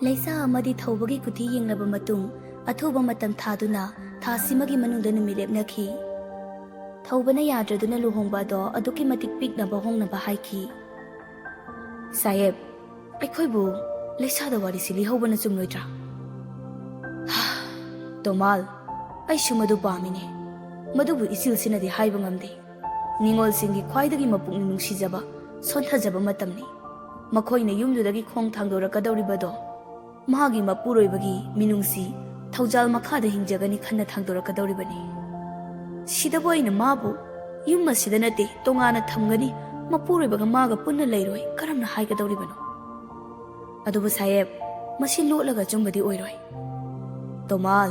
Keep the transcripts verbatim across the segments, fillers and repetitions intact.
ꯂꯩꯁꯥ ꯑꯃꯗꯤ ꯊꯧꯕꯒꯤ ꯈꯨꯊꯤ ꯌꯦꯡꯂꯕ ꯃꯇꯨꯡ, ꯑꯊꯨꯕ ꯃꯇꯝ ꯊꯥꯗꯨꯅ ꯊꯥꯁꯤꯃꯒꯤ ꯃꯅꯨꯡꯗ ꯅꯨꯃꯤꯠ ꯂꯦꯞꯅꯈꯤ꯫ ꯊꯧꯕꯅ ꯌꯥꯗ꯭ꯔꯗꯨꯅ ꯂꯨꯍꯣꯡꯕ ꯑꯗꯣ ꯑꯗꯨꯛꯀꯤ ꯃꯇꯤꯛ ꯄꯤꯛꯅꯕ ꯍꯣꯡꯅꯕ ꯍꯥꯏꯈꯤ꯫ "ꯁꯥꯍꯦꯕ, ꯑꯩꯈꯣꯏꯕꯨ ꯂꯩꯁꯥꯗ ꯋꯥꯔꯤꯁꯤ ꯂꯤꯍꯧꯕꯅ ꯆꯨꯝꯂꯣꯏꯗ꯭ꯔꯥ?" "ꯍꯥ, ꯇꯣꯃꯥꯜ, ꯑꯩꯁꯨ ꯃꯗꯨ ꯄꯥꯝꯃꯤꯅꯦ꯫ ꯃꯗꯨꯕꯨ ꯏꯆꯤꯜꯁꯤꯅꯗꯤ ꯍꯥꯏꯕ ꯉꯝꯗꯦ꯫ ꯅꯤꯉꯣꯜꯁꯤꯡꯒꯤ ꯈ꯭ꯋꯥꯏꯗꯒꯤ ꯃꯄꯨꯛꯅꯤꯡ ꯅꯨꯡꯁꯤꯖꯕ, ꯁꯣꯟꯊꯖꯕ ꯃꯇꯝꯅꯤ꯫ ꯃꯈꯣꯏꯅ ꯌꯨꯝꯗꯨꯗꯒꯤ ꯈꯣꯡ ꯊꯥꯡꯗꯣꯔꯛꯀꯗꯧꯔꯤꯕꯗꯣ ꯃꯥꯒꯤ ꯃꯄꯨꯔꯣꯏꯕꯒꯤ ꯃꯤꯅꯨꯡꯁꯤ, ꯊꯧꯖꯥꯜ ꯃꯈꯥꯗ ꯍꯤꯡꯖꯒꯅꯤ ꯈꯟꯅ ꯊꯥꯡꯗꯣꯔꯛꯀꯗꯧꯔꯤꯕꯅꯤ꯫ ꯁꯤꯗꯕꯨ ꯑꯩꯅ ꯃꯥꯕꯨ ꯌꯨꯝ ꯑꯁꯤꯗ ꯅꯠꯇꯦ, ꯇꯣꯉꯥꯟꯅ ꯊꯝꯒꯅꯤ, ꯃꯄꯨꯔꯣꯏꯕꯒ ꯃꯥꯒ ꯄꯨꯟꯅ ꯂꯩꯔꯣꯏ ꯀꯔꯝꯅ ꯍꯥꯏꯒꯗꯧꯔꯤꯕꯅꯣ?" "ꯑꯗꯨꯕꯨ ꯁꯥꯍꯦꯕ, ꯃꯁꯤ ꯂꯣꯠꯂꯒ ꯑꯆꯨꯝꯕꯗꯤ ꯑꯣꯏꯔꯣꯏ꯫" "ꯇꯣꯃꯥꯜ,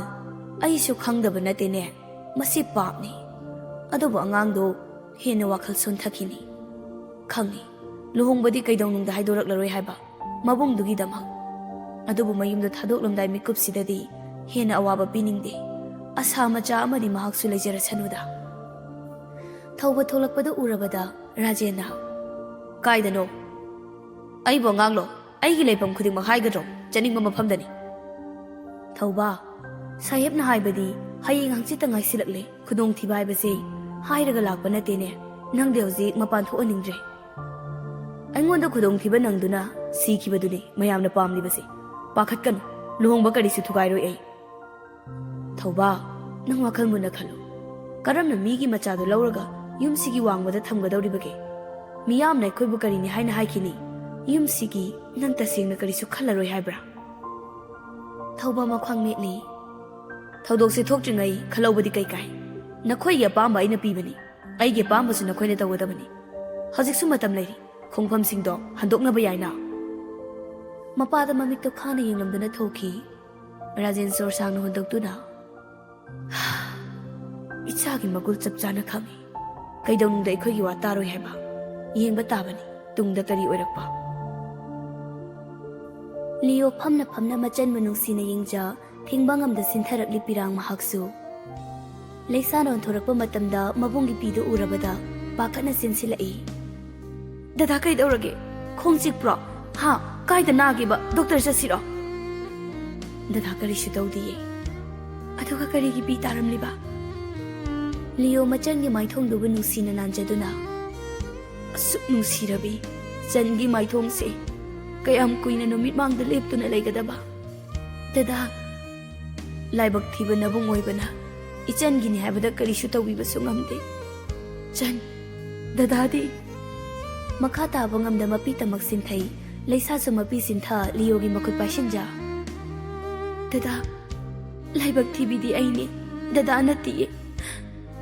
ꯑꯩꯁꯨ ꯈꯪꯗꯕ ꯅꯠꯇꯦꯅꯦ, ꯃꯁꯤ ꯄꯥꯞꯅꯤ꯫ ꯑꯗꯨꯕꯨ ꯑꯉꯥꯡꯗꯣ ꯍꯦꯟꯅ ꯋꯥꯈꯜ ꯁꯣꯟꯊꯈꯤꯅꯤ꯫ ꯈꯪꯉꯤ, ꯂꯨꯍꯣꯡꯕꯗꯤ ꯀꯩꯗꯧꯅꯨꯡꯗ ꯍꯥꯏꯗꯣꯔꯛꯂꯔꯣꯏ ꯍꯥꯏꯕ, ꯃꯕꯨꯡꯗꯨꯒꯤꯗꯃꯛ꯫ ꯑꯗꯨꯕꯨ ꯃꯌꯨꯝꯗ ꯊꯥꯗꯣꯛꯂꯝꯗꯥꯏ ꯃꯤꯀꯨꯞꯁꯤꯗꯗꯤ ꯍꯦꯟꯅ ꯑꯋꯥꯕ ꯄꯤꯅꯤꯡꯗꯦ꯫ ꯑꯁꯥ ꯃꯆꯥ ꯑꯃꯗꯤ ꯃꯍꯥꯛꯁꯨ ꯂꯩꯖꯔꯁꯅꯨꯗ꯫" ꯊꯧꯕ ꯊꯣꯛꯂꯛꯄꯗ ꯎꯔꯕꯗ ꯔꯥꯖꯦꯟꯅ, "ꯀꯥꯏꯗꯅꯣ? ꯑꯩꯕꯨ ꯑꯉꯥꯡꯂꯣ? ꯑꯩꯒꯤ ꯂꯩꯐꯝ ꯈꯨꯗꯤꯡꯃꯛ ꯍꯥꯏꯒꯗ꯭ꯔꯣ? ꯆꯠꯅꯤꯡꯕ ꯃꯐꯝꯗꯅꯤ꯫" "ꯊꯧꯕ, ꯁꯥꯍꯦꯕꯅ ꯍꯥꯏꯕꯗꯤ ꯍꯌꯦꯡ ꯍꯪꯆꯤꯠꯇ ꯉꯥꯏꯁꯤꯜꯂꯛꯂꯦ꯫ ꯈꯨꯗꯣꯡꯊꯤꯕ ꯍꯥꯏꯕꯁꯦ ꯍꯥꯏꯔꯒ ꯂꯥꯛꯄ ꯅꯠꯇꯦꯅꯦ꯫ ꯅꯪꯗꯤ ꯍꯧꯖꯤꯛ ꯃꯄꯥꯟ ꯊꯣꯛꯍꯟꯅꯤꯡꯗ꯭ꯔꯦ꯫" "ꯑꯩꯉꯣꯟꯗ ꯈꯨꯗꯣꯡꯊꯤꯕ ꯅꯪꯗꯨꯅ ꯁꯤꯈꯤꯕꯗꯨꯅꯤ ꯃꯌꯥꯝꯅ ꯄꯥꯝꯂꯤꯕꯁꯦ꯫ ꯄꯥꯈꯠꯀꯅꯨ, ꯂꯨꯍꯣꯡꯕ ꯀꯔꯤꯁꯨ ꯊꯨꯒꯥꯏꯔꯣꯏ ꯑꯩ꯫" "ꯊꯧꯕ, ꯅꯪ ꯋꯥꯈꯜ ꯃꯨꯟꯅ ꯈꯜꯂꯨ꯫ ꯀꯔꯝꯅ ꯃꯤꯒꯤ ꯃꯆꯥꯗꯣ ꯂꯧꯔꯒ ꯌꯨꯝꯁꯤꯒꯤ ꯋꯥꯡꯃꯗ ꯊꯝꯒꯗꯧꯔꯤꯕꯒꯦ? ꯃꯤꯌꯥꯝꯅ ꯑꯩꯈꯣꯏꯕꯨ ꯀꯔꯤꯅꯤ ꯍꯥꯏꯅ ꯍꯥꯏꯈꯤꯅꯤ? ꯌꯨꯝꯁꯤꯒꯤ ꯅꯪ ꯇꯁꯦꯡꯅ ꯀꯔꯤꯁꯨ ꯈꯜꯂꯔꯣꯏ ꯍꯥꯏꯕ꯭ꯔꯥ?" ꯊꯧꯕ ꯃꯈ꯭ꯋꯥꯡ ꯃꯦꯠꯂꯤ꯫ "ꯊꯧꯗꯣꯛꯁꯦ ꯊꯣꯛꯇ꯭ꯔꯤꯉꯩ ꯈꯜꯍꯧꯕꯗꯤ ꯀꯩ ꯀꯥꯏ? ꯅꯈꯣꯏꯒꯤ ꯑꯄꯥꯝꯕ ꯑꯩꯅ ꯄꯤꯕꯅꯤ꯫ ꯑꯩꯒꯤ ꯑꯄꯥꯝꯕꯁꯨ ꯅꯈꯣꯏꯅ ꯇꯧꯒꯗꯕꯅꯤ꯫ ꯍꯧꯖꯤꯛꯁꯨ ꯃꯇꯝ ꯂꯩꯔꯤ꯫ ꯈꯣꯡꯐꯝꯁꯤꯡꯗꯣ ꯍꯟꯗꯣꯛꯅꯕ ꯌꯥꯏꯅ꯫" ꯃꯄꯥꯗ ꯃꯃꯤꯠꯇꯣ ꯈꯥꯅ ꯌꯦꯡꯂꯝꯗꯨꯅ ꯊꯣꯛꯈꯤ꯫ ꯔꯥꯖꯦꯟ ꯁꯣꯔ ꯁꯥꯡꯅ ꯍꯣꯟꯗꯣꯛꯇꯨꯅ, "ꯏꯆꯥꯒꯤ ꯃꯒꯨꯜ ꯆꯞ ꯆꯥꯅ ꯈꯪꯏ꯫ ꯀꯩꯗꯧꯅꯨꯡꯗ ꯑꯩꯈꯣꯏꯒꯤ ꯋꯥ ꯇꯥꯔꯣꯏ ꯍꯥꯏꯕ꯫ ꯌꯦꯡꯕ ꯇꯥꯕꯅꯤ ꯇꯨꯡꯗ ꯀꯔꯤ ꯑꯣꯏꯔꯛꯄ꯫" ꯂꯤꯌꯣ ꯐꯝꯅ ꯐꯝꯅ ꯃꯆꯟꯕꯨ ꯅꯨꯡꯁꯤꯅ ꯌꯦꯡꯖ, ꯊꯤꯡꯕ ꯉꯝꯗ ꯆꯤꯟꯊꯔꯛꯂꯤ ꯄꯤꯔꯥꯡ ꯃꯍꯥꯛꯁꯨ꯫ ꯂꯩꯁꯥꯅ ꯑꯣꯟꯊꯣꯔꯛꯄ ꯃꯇꯝꯗ ꯃꯕꯨꯡꯒꯤ ꯄꯤꯗꯨ ꯎꯔꯕꯗ ꯄꯥꯈꯠꯅ ꯆꯦꯟꯁꯤꯜꯂꯛꯏ꯫ "ꯗꯗꯥ, ꯀꯩꯗꯧꯔꯒꯦ? ꯈꯣꯡ ꯆꯤꯛꯄ꯭ꯔꯣ? ꯍꯥ? ꯀꯥꯏꯗ ꯅꯥꯒꯦꯕ? ꯗꯣꯛꯇꯔ ꯆꯠꯁꯤꯔꯣ?" ꯗꯗꯥ ꯀꯔꯤꯁꯨ ꯇꯧꯗꯤꯌꯦ꯫ ꯑꯗꯨꯒ ꯀꯔꯤꯒꯤ ꯄꯤ ꯇꯥꯔꯝꯂꯤꯕ? ꯂꯤꯑꯣ ꯃꯆꯟꯒꯤ ꯃꯥꯏꯊꯣꯡꯗꯨꯕꯨ ꯅꯨꯡꯁꯤꯅ ꯅꯥꯟꯖꯗꯨꯅ, "ꯑꯁꯨꯛ ꯅꯨꯡꯁꯤꯔꯕꯤ ꯆꯟꯒꯤ ꯃꯥꯏꯊꯣꯡꯁꯦ ꯀꯌꯥꯝ ꯀꯨꯏꯅ ꯅꯨꯃꯤꯠ ꯃꯥꯡꯗ ꯂꯦꯞꯇꯨꯅ ꯂꯩꯒꯗꯕ? ꯗꯗꯥ, ꯂꯥꯏꯕꯛ ꯊꯤꯕ ꯅꯕꯨꯡ ꯑꯣꯏꯕꯅ ꯏꯆꯟꯒꯤꯅꯤ ꯍꯥꯏꯕꯗ ꯀꯔꯤꯁꯨ ꯇꯧꯕꯤꯕꯁꯨ ꯉꯝꯗꯦ꯫ ꯆꯟ, ꯗꯗꯥꯗꯤ?" ꯃꯈꯥ ꯇꯥꯕ ꯉꯝꯗ ꯃꯄꯤ ꯇꯃꯛ ꯁꯤꯟꯊꯩ꯫ ꯂꯩꯁꯥꯁꯨ ꯃꯄꯤ ꯁꯤꯟꯊ ꯂꯤꯑꯣꯒꯤ ꯃꯈꯨꯠ ꯄꯥꯏꯁꯤꯟꯖ, "ꯗꯗꯥ, ꯂꯥꯏꯕꯛ ꯊꯤꯕꯤꯗꯤ ꯑꯩꯅꯦ, ꯗꯗꯥ ꯅꯠꯇꯤꯌꯦ꯫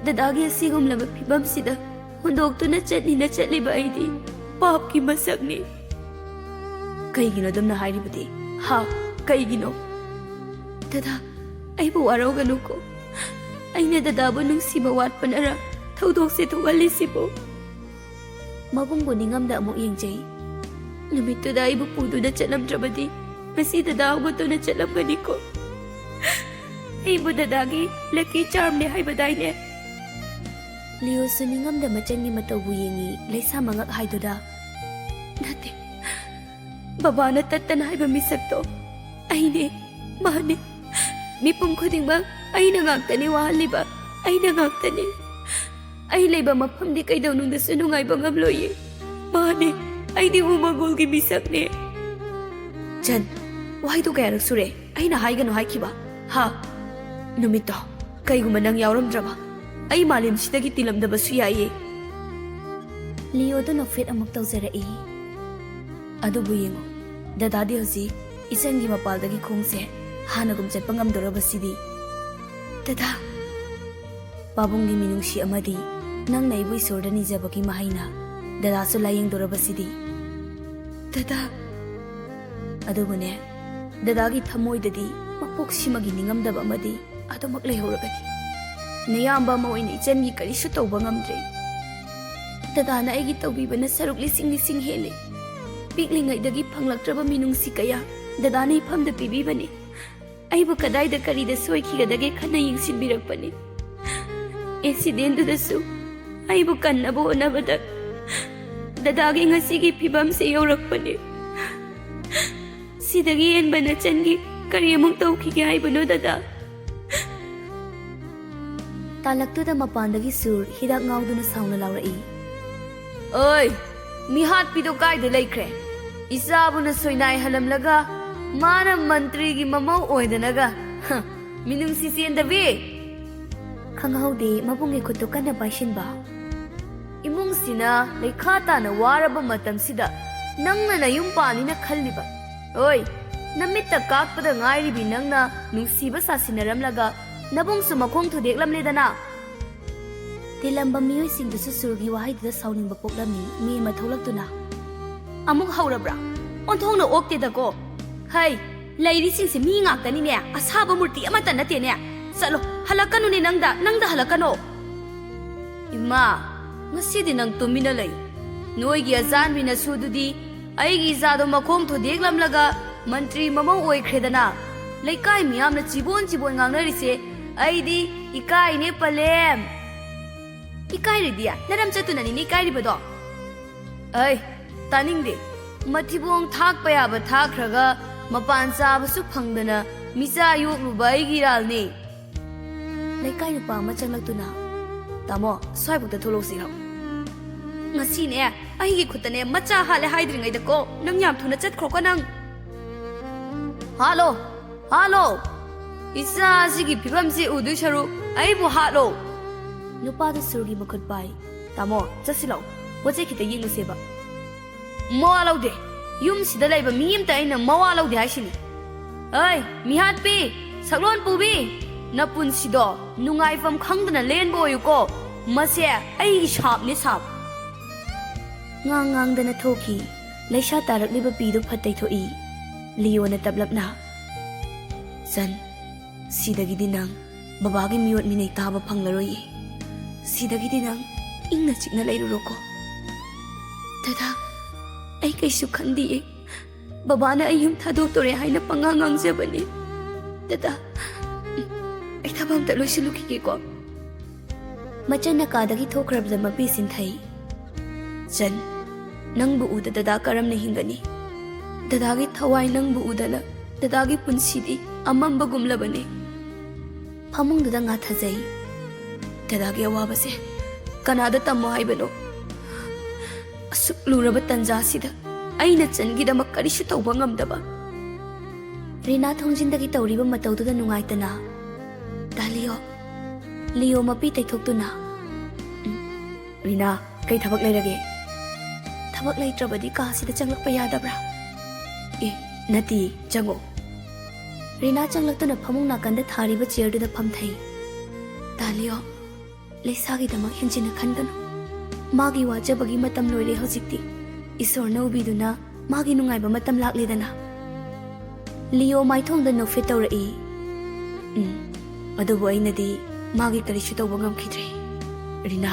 ꯗꯗꯥꯒꯤ ꯑꯁꯤꯒꯨꯝꯂꯕ ꯐꯤꯕꯝꯁꯤꯗ ꯍꯨꯟꯗꯣꯛꯇꯨꯅ ꯆꯠꯅꯤꯅ ꯆꯠꯂꯤꯕ ꯑꯩꯗꯤ ꯄꯥꯞꯀꯤ ꯃꯁꯛꯅꯤ꯫" "ꯀꯩꯒꯤꯅꯣ ꯑꯗꯨꯝꯅ ꯍꯥꯏꯔꯤꯕꯗꯤ? ꯍꯥ? ꯀꯩꯒꯤꯅꯣ?" "ꯗꯗꯥ, ꯑꯩꯕꯨ ꯋꯥꯔꯧꯒꯅꯨꯀꯣ꯫ ꯑꯩꯅ ꯗꯗꯥꯕꯨ ꯅꯨꯡꯁꯤꯕ ꯋꯥꯠꯄꯅꯔ ꯊꯧꯗꯣꯛꯁꯦ ꯊꯣꯛꯍꯜꯂꯤꯁꯤꯕꯨ?" ꯃꯕꯨꯡꯕꯨ ꯅꯤꯡꯉꯝꯗ ꯑꯃꯨꯛ ꯌꯦꯡꯖꯩ꯫ "ꯅꯨꯃꯤꯠꯇꯨꯗ ꯑꯩꯕꯨ ꯄꯨꯗꯨꯅ ꯆꯠꯂꯝꯗ꯭ꯔꯕꯗꯤ ꯉꯁꯤ ꯗꯗꯥ ꯍꯧꯒꯠꯇꯨꯅ ꯆꯠꯂꯝꯒꯅꯤꯀꯣ꯫ ꯑꯩꯕꯨ ꯗꯗꯥꯒꯤ lucky charmꯅꯦ ꯍꯥꯏꯕꯗꯥꯏꯅꯦ?" ꯂꯤꯑꯣꯁꯨ ꯅꯤꯡꯉꯝꯗ ꯃꯆꯟꯒꯤ ꯃꯇꯧꯕꯨ ꯌꯦꯡꯉꯤ꯫ ꯂꯩꯁꯥ ꯃꯉꯛ ꯍꯥꯏꯗꯨꯗ, "ꯅꯠꯇꯦ, ꯕꯕꯥꯅ ꯇꯠꯇꯅ ꯍꯥꯏꯕ ꯃꯤꯁꯛꯇꯣ ꯑꯩꯅꯦ, ꯃꯥꯅꯦ꯫ ꯃꯤꯄꯨꯝ ꯈꯨꯗꯤꯡꯃꯛ ꯑꯩꯅ ꯉꯥꯛꯇꯅꯤ ꯋꯥꯍꯜꯂꯤꯕ, ꯑꯩꯅ ꯉꯥꯛꯇꯅꯤ꯫ ꯑꯩ ꯂꯩꯕ ꯃꯐꯝꯗꯤ ꯀꯩꯗꯧꯅꯨꯡꯗꯁꯨ ꯅꯨꯡꯉꯥꯏꯕ ꯉꯝꯂꯣꯏꯌꯦ꯫ ꯃꯥꯅꯦ, ꯑꯩꯗꯤ ꯎꯃꯪꯒꯣꯜꯒꯤ ꯃꯤꯁꯛꯅꯦ꯫" "ꯆꯟ, ꯋꯥꯍꯩꯗꯨ ꯀꯌꯥꯔꯛ ꯁꯨꯔꯦ ꯑꯩꯅ ꯍꯥꯏꯒꯅꯨ ꯍꯥꯏꯈꯤꯕ? ꯍꯥ? ꯅꯨꯃꯤꯠꯇꯣ ꯀꯩꯒꯨꯝꯕ ꯅꯪ ꯌꯥꯎꯔꯝꯗ꯭ꯔꯕ ꯑꯩ ꯃꯥꯂꯦꯝꯁꯤꯗꯒꯤ ꯇꯤꯜꯂꯝꯗꯕꯁꯨ ꯌꯥꯏꯌꯦ꯫" ꯂꯤꯑꯣꯗꯨ ꯅꯣꯛꯐꯦꯠ ꯑꯃꯨꯛ ꯇꯧꯖꯔꯛꯏ꯫ "ꯑꯗꯨꯕꯨ ꯌꯦꯡꯉꯨ, ꯗꯗꯥꯗꯤ ꯍꯧꯖꯤꯛ ꯏꯆꯟꯒꯤ ꯃꯄꯥꯜꯗꯒꯤ ꯈꯣꯡꯁꯦ ꯍꯥꯟꯅꯒꯨꯝ ꯆꯠꯄ ꯉꯝꯗꯧꯔꯕꯁꯤꯗꯤ꯫" "ꯗꯗꯥ, ꯄꯥꯕꯨꯡꯒꯤ ꯃꯤꯅꯨꯡꯁꯤ ꯑꯃꯗꯤ ꯅꯪꯅ ꯑꯩꯕꯨ ꯏꯁꯣꯔꯗ ꯅꯤꯖꯕꯒꯤ ꯃꯍꯩꯅ ꯗꯗꯥꯁꯨ ꯂꯥꯌꯦꯡꯗꯧꯔꯕꯁꯤꯗꯤ꯫" "ꯗꯗꯥ, ꯑꯗꯨꯕꯨꯅꯦ, ꯗꯗꯥꯒꯤ ꯊꯃꯣꯏꯗꯗꯤ ꯃꯄꯣꯛꯁꯤꯃꯒꯤ ꯅꯤꯡꯉꯝꯗꯕ ꯑꯃꯗꯤ ꯑꯗꯨꯃꯛ ꯂꯩꯍꯧꯔꯒꯅꯤ꯫ ꯅꯌꯥꯝꯕ ꯑꯃ ꯑꯣꯏꯅ ꯏꯆꯟꯒꯤ ꯀꯔꯤꯁꯨ ꯇꯧꯕ ꯉꯝꯗ꯭ꯔꯦ꯫ ꯗꯗꯥꯅ ꯑꯩꯒꯤ ꯇꯧꯕꯤꯕꯅ ꯁꯔꯨꯛ ꯂꯤꯁꯤꯡ ꯂꯤꯁꯤꯡ ꯍꯦꯜꯂꯦ꯫ ꯄꯤꯛꯂꯤꯉꯩꯗꯒꯤ ꯐꯪꯂꯛꯇ꯭ꯔꯕ ꯃꯤꯅꯨꯡꯁꯤ ꯀꯌꯥ ꯗꯗꯥꯅ ꯏꯐꯝꯗ ꯄꯤꯕꯤꯕꯅꯤ꯫ ꯑꯩꯕꯨ ꯀꯗꯥꯏꯗ ꯀꯔꯤꯗ ꯁꯣꯏꯈꯤꯒꯗꯒꯦ ꯈꯟꯅ ꯌꯦꯡꯁꯤꯟꯕꯤꯔꯛꯄꯅꯤ꯫ Accidentꯗꯨꯗꯁꯨ ꯑꯩꯕꯨ ꯀꯟꯅꯕ ꯍꯣꯠꯅꯕꯗ ꯗꯗꯥꯒꯤ ꯉꯁꯤꯒꯤ ꯐꯤꯕꯝꯁꯦ ꯌꯧꯔꯛꯄꯅꯤ꯫ ꯁꯤꯗꯒꯤ ꯍꯦꯟꯕ ꯅꯆꯟꯒꯤ ꯀꯔꯤ ꯑꯃꯨꯛ ꯇꯧꯈꯤꯒꯦ ꯍꯥꯏꯕꯅꯣ, ꯗꯗꯥ? ꯇꯥꯂꯛꯇꯨꯗ ꯃꯄꯥꯟꯗꯒꯤ ꯁꯨꯔ ꯍꯤꯗꯥꯛ ꯉꯥꯎꯗꯨꯅ ꯁꯥꯎꯅ ꯂꯥꯎꯔꯛꯏ꯫ ꯑꯣꯏ, ꯃꯤꯍꯥꯠꯄꯤꯗꯣ ꯀꯥꯏꯗ ꯂꯩꯈ꯭ꯔꯦ? ꯏꯆꯥꯕꯨꯅ ꯁꯣꯏꯅꯥꯏ ꯍꯜꯂꯝꯂꯒ ꯃꯥꯅ ꯃꯟꯇ꯭ꯔꯤꯒꯤ ꯃꯃꯧ ꯑꯣꯏꯗꯅꯒ, ꯍ, ꯃꯤꯅꯨꯡꯁꯤ ꯆꯦꯟꯗꯕꯤ! ꯈꯪꯍꯧꯗꯦ ꯃꯕꯨꯡꯒꯤ ꯈꯨꯠꯇꯨ ꯀꯟꯅ ꯄꯥꯏꯁꯤꯟꯕ꯫ ꯏꯃꯨꯡꯁꯤꯅ ꯂꯩꯈꯥ ꯇꯥꯅ ꯋꯥꯔꯕ ꯃꯇꯝꯁꯤꯗ ꯅꯪꯅ ꯅꯌꯨꯝ ꯄꯥꯜꯂꯤꯅ ꯈꯜꯂꯤꯕ? ꯑꯣꯏ, ꯅꯃꯤꯠꯇ ꯀꯥꯛꯄꯗ ꯉꯥꯏꯔꯤꯕꯤ ꯅꯪꯅ ꯅꯨꯡꯁꯤꯕ ꯁꯥꯁꯤꯟꯅꯔꯝꯂꯒ ꯅꯕꯨꯡꯁꯨ ꯃꯈꯣꯡ ꯊꯨꯗꯦꯛꯂꯝꯂꯦꯗꯅ꯫ ꯇꯤꯜꯂꯝꯕ ꯃꯤꯑꯣꯏꯁꯤꯡꯗꯨꯁꯨ ꯁꯨꯔꯒꯤ ꯋꯥꯍꯩꯗꯨꯗ ꯁꯥꯎꯅꯤꯡꯕ ꯄꯣꯛꯂꯝꯃꯤ꯫ ꯃꯤ ꯑꯃ ꯊꯣꯛꯂꯛꯇꯨꯅ, "ꯑꯃꯨꯛ ꯍꯧꯔꯕ꯭ꯔꯥ? ꯑꯣꯟꯊꯣꯛꯅ ꯑꯣꯛꯇꯦꯗꯀꯣ꯫ ꯍꯩ, ꯂꯩꯔꯤꯁꯤꯡꯁꯦ ꯃꯤ ꯉꯥꯛꯇꯅꯤꯅꯦ, ꯑꯁꯥꯕ ꯃꯨꯔꯇꯤ ꯑꯃꯠꯇ ꯅꯠꯇꯦꯅꯦ꯫ ꯆꯠꯂꯣ, ꯍꯜꯂꯛꯀꯅꯨꯅꯦ ꯅꯪꯗ, ꯅꯪꯗ ꯍꯜꯂꯛꯀꯅꯣ꯫" ꯏꯃꯥ, ꯉꯁꯤꯗꯤ ꯅꯪ ꯇꯨꯃꯤꯟꯅ ꯂꯩ꯫ ꯅꯣꯏꯒꯤ ꯑꯆꯥꯟꯕꯤ ꯅꯁꯨꯗꯨꯗꯤ ꯑꯩꯒꯤ ꯏꯆꯥꯗꯣ ꯃꯈꯣꯡ ꯊꯨꯗꯦꯛꯂꯝꯂꯒ ꯃꯟꯇ꯭ꯔꯤ ꯃꯃꯧ ꯑꯣꯏꯈ꯭ꯔꯦꯗꯅ꯫ ꯂꯩꯀꯥꯏ ꯃꯤꯌꯥꯝꯅ ꯆꯤꯕꯣꯟ ꯆꯤꯕꯣꯟ ꯉꯥꯡꯅꯔꯤꯁꯦ ꯑꯩꯗꯤ ꯏꯀꯥꯏꯅꯦ, ꯄꯂꯦꯝ꯫ ꯏꯀꯥꯏꯔꯤꯗꯤ ꯅꯔꯝ ꯆꯠꯇꯨꯅꯅꯤꯅꯦ ꯏꯀꯥꯏꯔꯤꯕꯗꯣ꯫ ꯑꯩ ꯇꯥꯅꯤꯡꯗꯦ꯫ ꯃꯊꯤꯕꯣꯡ ꯊꯥꯛꯄ ꯌꯥꯕ ꯊꯥꯛꯈ꯭ꯔꯒ ꯃꯄꯥꯟ ꯆꯥꯕꯁꯨ ꯐꯪꯗꯅ ꯃꯤꯆꯥ ꯌꯣꯛꯂꯨꯕ ꯑꯩꯒꯤ ꯏꯔꯥꯜꯅꯦ꯫ ꯂꯩꯀꯥꯏ ꯅꯨꯄꯥ ꯑꯃ ꯆꯪꯂꯛꯇꯨꯅ, "ꯇꯥꯃꯣ, ꯁ꯭ꯋꯥꯏꯕꯨꯛꯇ ꯊꯣꯛꯂꯛꯎꯁꯤ ꯂꯥꯎ꯫ ꯉꯁꯤꯅꯦ ꯑꯩꯒꯤ ꯈꯨꯠꯇꯅꯦ ꯃꯆꯥ ꯍꯥꯠꯂꯦ ꯍꯥꯏꯗ꯭ꯔꯤꯉꯩꯗꯀꯣ ꯅꯪ ꯌꯥꯝ ꯊꯨꯅ ꯆꯠꯈ꯭ꯔꯣꯀꯣ ꯅꯪ꯫ ꯍꯥꯠꯂꯣ, ꯍꯥꯠꯂꯣ꯫ ꯏꯆꯥ ꯑꯁꯤꯒꯤ ꯐꯤꯕꯝꯁꯤ ꯎꯗꯣꯏ ꯁꯔꯨꯛ ꯑꯩꯕꯨ ꯍꯥꯠꯂꯣ꯫" ꯅꯨꯄꯥꯗꯨ ꯁꯨꯔꯒꯤ ꯃꯈꯨꯠ ꯄꯥꯏ꯫ "ꯇꯥꯃꯣ, ꯆꯠꯁꯤ ꯂꯥꯛꯑꯣ, ꯄꯣꯠ ꯆꯩ ꯈꯤꯇ ꯌꯦꯡꯉꯨꯁꯦꯕ꯫" "ꯃꯋꯥ ꯂꯧꯗꯦ꯫ ꯌꯨꯝꯁꯤꯗ ꯂꯩꯕ ꯃꯤ ꯑꯃꯇ ꯑꯩꯅ ꯃꯋꯥ ꯂꯧꯗꯦ ꯍꯥꯏꯁꯤꯅꯤ꯫" "ꯑꯩ, ꯃꯤꯍꯥꯠꯄꯤ, ꯁꯛꯂꯣꯟ ꯄꯨꯕꯤ, ꯅꯄꯨꯟꯁꯤꯗꯣ ꯅꯨꯡꯉꯥꯏꯐꯝ ꯈꯪꯗꯅ ꯂꯦꯟꯕ ꯑꯣꯏꯌꯨꯀꯣ꯫ ꯃꯁꯦ ꯑꯩꯒꯤ ꯁꯥꯞꯅꯦ, ꯁꯥꯞ꯫" ꯉꯥꯡ ꯉꯥꯡꯗꯅ ꯊꯣꯛꯈꯤ꯫ ꯂꯩꯁꯥ ꯇꯥꯔꯛꯂꯤꯕ ꯄꯤꯗꯨ ꯐꯠ ꯇꯩꯊꯣꯛꯏ꯫ ꯂꯤꯌꯣꯅ ꯇꯞꯂꯞꯅ, "ꯆꯟ, ꯁꯤꯗꯒꯤꯗꯤ ꯅꯪ ꯕꯕꯥꯒꯤ ꯃꯤꯑꯣꯠ ꯃꯤꯅꯩ ꯇꯥꯕ ꯐꯪꯂꯔꯣꯏꯌꯦ꯫ ꯁꯤꯗꯒꯤꯗꯤ ꯅꯪ ꯏꯪꯅ ꯆꯤꯛꯅ ꯂꯩꯔꯨꯔꯣꯀꯣ꯫" "ꯗꯗꯥ, ꯑꯩ ꯀꯩꯁꯨ ꯈꯟꯗꯤꯌꯦ꯫ ꯕꯕꯥꯅ ꯑꯩ ꯌꯨꯝ ꯊꯥꯗꯣꯛꯇꯣꯔꯦ ꯍꯥꯏꯅ ꯄꯉꯥꯡ ꯉꯥꯡꯖꯕꯅꯤ꯫ ꯗꯗꯥ, ꯑꯩ ꯊꯕꯛ ꯑꯝꯇ ꯂꯣꯏꯁꯤꯜꯂꯨꯈꯤꯒꯦꯀꯣ꯫" ꯃꯆꯟꯅ ꯀꯥꯗꯒꯤ ꯊꯣꯛꯈ꯭ꯔꯕꯗ ꯃꯄꯤ ꯁꯤꯟꯊꯩ꯫ "ꯆꯟ, ꯅꯪꯕꯨ ꯎꯗ ꯗꯗꯥ ꯀꯔꯝꯅ ꯍꯤꯡꯒꯅꯤ? ꯗꯗꯥꯒꯤ ꯊꯋꯥꯏ ꯅꯪꯕꯨ ꯎꯗꯅ ꯗꯗꯥꯒꯤ ꯄꯨꯟꯁꯤꯗꯤ ꯑꯃꯝꯕꯒꯨꯝꯂꯕꯅꯤ꯫ ꯐꯃꯨꯡꯗꯨꯗ ꯉꯥꯊꯖꯩ꯫ ꯗꯗꯥꯒꯤ ꯑꯋꯥꯕꯁꯦ ꯀꯅꯥꯗ ꯇꯝꯃꯣ ꯍꯥꯏꯕꯅꯣ? ꯑꯁꯨꯛ ꯂꯨꯔꯕ ꯇꯟꯖꯥꯁꯤꯗ ꯑꯩꯅ ꯆꯟꯒꯤꯗꯃꯛ ꯀꯔꯤꯁꯨ ꯇꯧꯕ ꯉꯝꯗꯕ꯫ ꯔꯤꯅꯥ ꯊꯣꯡꯖꯤꯟꯗꯒꯤ ꯇꯧꯔꯤꯕ ꯃꯇꯧꯗꯨꯗ ꯅꯨꯡꯉꯥꯏꯇꯅ, "ꯗꯥ ꯂꯤꯌꯣ, ꯂꯤꯌꯣ ꯃꯄꯤ ꯇꯩꯊꯣꯛꯇꯨꯅ, ꯎꯝ, ꯔꯤꯅꯥ, ꯀꯩ ꯊꯕꯛ ꯂꯩꯔꯒꯦ? ꯊꯕꯛ ꯂꯩꯇ꯭ꯔꯕꯗꯤ ꯀꯥꯁꯤꯗ ꯆꯪꯂꯛꯄ ꯌꯥꯗꯕ꯭ꯔꯥ?" "ꯑꯦ, ꯅꯠꯇꯦ, ꯆꯪꯉꯣ꯫" ꯔꯤꯅꯥ ꯆꯪꯂꯛꯇꯨꯅ ꯐꯃꯨꯡ ꯅꯥꯀꯟꯗ ꯊꯥꯔꯤꯕ ꯆꯤꯌꯔꯗꯨꯗ ꯐꯝꯊꯩ꯫ "ꯗꯥ ꯂꯤꯌꯣ, ꯂꯩꯁꯥꯒꯤꯗꯃꯛ ꯍꯦꯟꯖꯤꯟꯅ ꯈꯟꯒꯅꯨ꯫ ꯃꯥꯒꯤ ꯋꯥꯖꯕꯒꯤ ꯃꯇꯝ ꯂꯣꯏꯔꯦ ꯍꯧꯖꯤꯛꯇꯤ꯫ ꯏꯁꯣꯔꯅ ꯎꯕꯤꯗꯨꯅ ꯃꯥꯒꯤ ꯅꯨꯡꯉꯥꯏꯕ ꯃꯇꯝ ꯂꯥꯛꯂꯦꯗꯅ꯫" ꯂꯤꯌꯣ ꯃꯥꯏꯊꯣꯡꯗ ꯅꯣꯛꯐꯦꯠ ꯇꯧꯔꯛꯏ꯫ "ꯎꯝ, ꯑꯗꯨꯕꯨ ꯑꯩꯅꯗꯤ ꯃꯥꯒꯤ ꯀꯔꯤꯁꯨ ꯇꯧꯕ ꯉꯝꯈꯤꯗ꯭ꯔꯦ꯫ ꯔꯤꯅꯥ,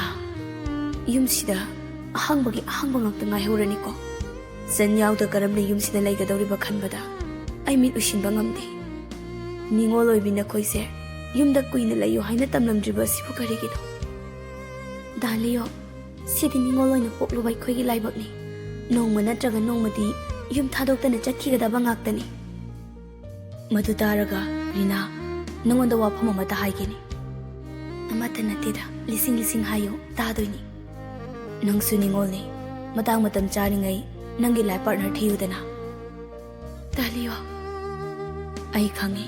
ꯌꯨꯝꯁꯤꯗ ꯑꯍꯥꯡꯕꯒꯤ ꯑꯍꯥꯡꯕ ꯉꯥꯛꯇ ꯉꯥꯏꯍꯧꯔꯅꯤꯀꯣ꯫ ꯆꯟ ꯌꯥꯎꯗ ꯀꯔꯝꯅ ꯌꯨꯝꯁꯤꯗ ꯂꯩꯒꯗꯧꯔꯤꯕ ꯈꯟꯕꯗ ꯑꯩ ꯃꯤꯠ ꯎꯏꯁꯤꯟꯕ ꯉꯝꯗꯦ꯫ ꯅꯤꯉꯣꯜ ꯑꯣꯏꯕꯤ ꯅꯈꯣꯏꯁꯦ ꯌꯨꯝꯗ ꯀꯨꯏꯅ ꯂꯩꯌꯨ ꯍꯥꯏꯅ ꯇꯝꯂꯝꯗ꯭ꯔꯤꯕ ꯑꯁꯤꯕꯨ ꯀꯔꯤꯒꯤꯅꯣ?" "ꯗꯥ ꯂꯤꯌꯣ, ꯁꯤꯗꯤ ꯅꯤꯉꯣꯜ ꯑꯣꯏꯅ ꯄꯣꯛꯂꯨꯕ ꯑꯩꯈꯣꯏꯒꯤ ꯂꯥꯏꯕꯛꯅꯤ꯫ ꯅꯣꯡꯃ ꯅꯠꯇ꯭ꯔꯒ ꯅꯣꯡꯃꯗꯤ ꯌꯨꯝ ꯊꯥꯗꯣꯛꯇꯅ ꯆꯠꯈꯤꯒꯗꯕ ꯉꯥꯛꯇꯅꯤ꯫" "ꯃꯗꯨ ꯇꯥꯔꯒ, ꯔꯤꯅꯥ, ꯅꯉꯣꯟꯗ ꯋꯥꯐꯝ ꯑꯃꯇ ꯍꯥꯏꯒꯦꯅꯦ꯫" "ꯑꯃꯠꯇ ꯅꯠꯇꯦꯗ, ꯂꯤꯁꯤꯡ ꯂꯤꯁꯤꯡ ꯍꯥꯏꯌꯨ, ꯇꯥꯗꯣꯏꯅꯤ꯫" "ꯅꯪꯁꯨ ꯅꯤꯉꯣꯜꯅꯤ꯫ ꯃꯇꯥꯡ ꯃꯇꯝ ꯆꯥꯔꯤꯉꯩ ꯅꯪꯒꯤ ꯂꯥꯏꯐ ꯄꯥꯔꯠꯅꯔ ꯊꯤꯌꯨꯗꯅ꯫" "ꯗꯥ ꯂꯤꯌꯣ, ꯑꯩ ꯈꯪꯉꯤ,